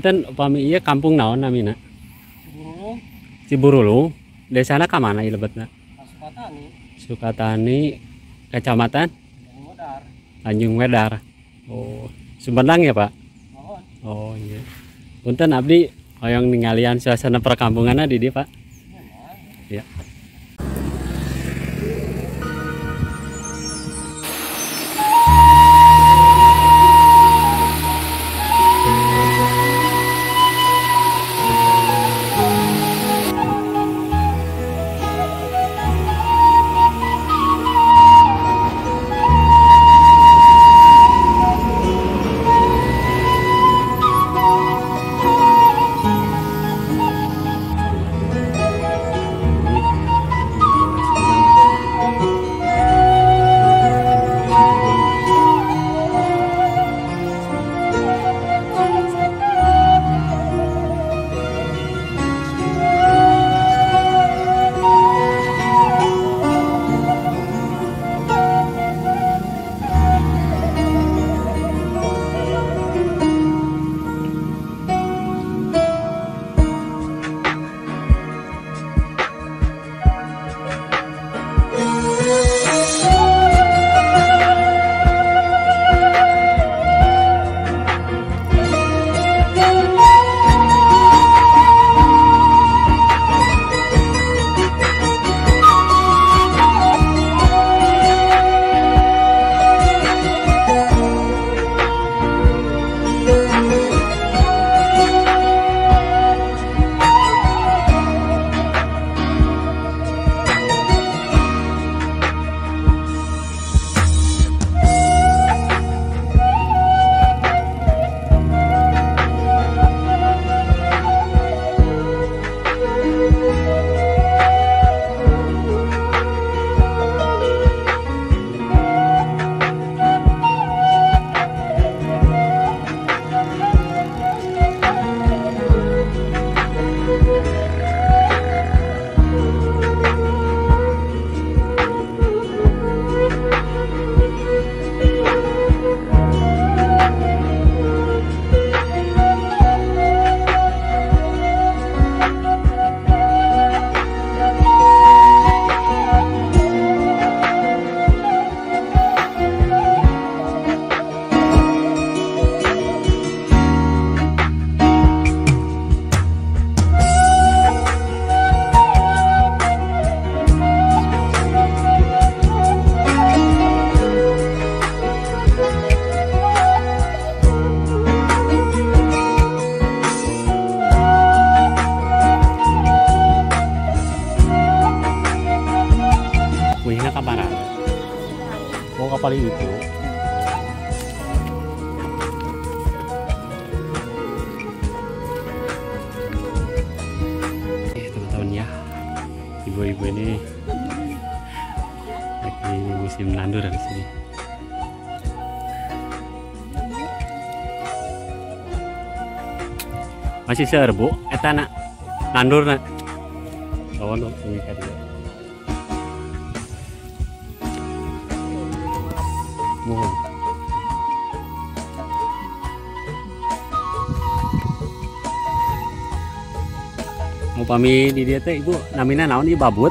Punten upami ieu kampung naon namina? Ciburulung. Ciburulung. Desana ka mana ieu lebetna? Sukatani. Sukatani, kecamatan? Tanjung Wedar. Tanjung Wedar. Oh, Sumedang ya, Pak? Mohon. Oh, iya. Punten abdi hoyong ninggalian suasana perkampunganna di dieu, Pak. Ya. Mau kapal itu. Teman-teman ya, ibu-ibu ini lagi musim nandur di sini. Masih seueur Bu, eta na nandur na. Oh, nu sini ka dieu. Mau pami di dieu teh Ibu namina naon ieu babut?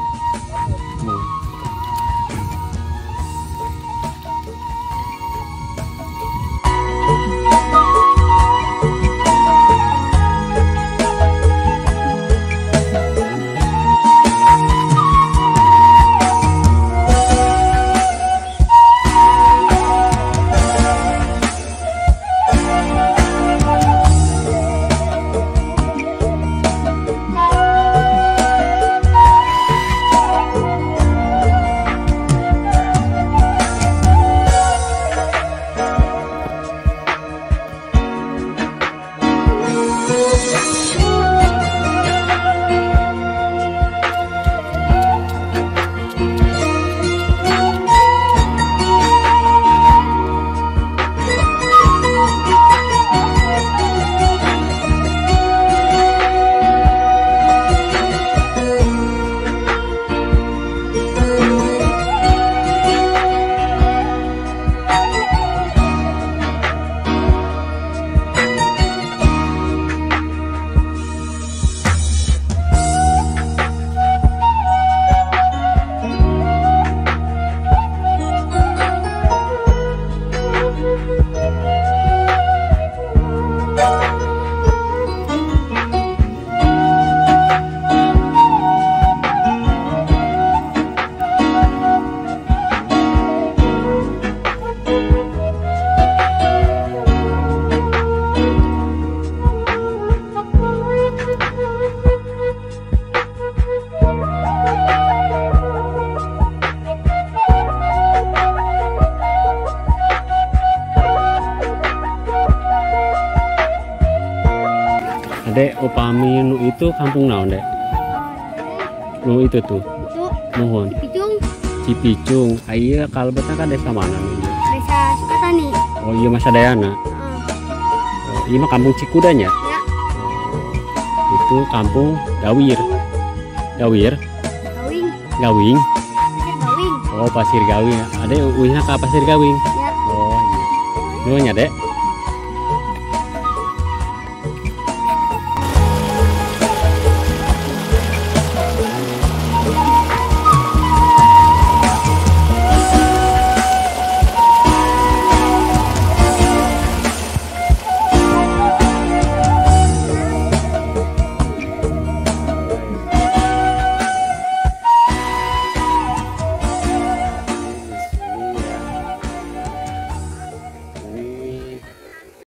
Adek upami nu itu kampung naon, Dek? Nu itu tuh. Itu. Muhun. Cipicung. Cipicung. Ieu kalebetna ka desa mana nih? Desa Sukatani. Oh iya, Mas Dayana. Oh, ieu mah kampung Cikuda nya? Ya. Itu kampung Gawir. Gawir? Gawing. Gawing. Pasir Gawing. Oh, Pasir Gawing. Adek uihna ka Pasir Gawing. Ya. Oh iya. Nuhun ya, Dek.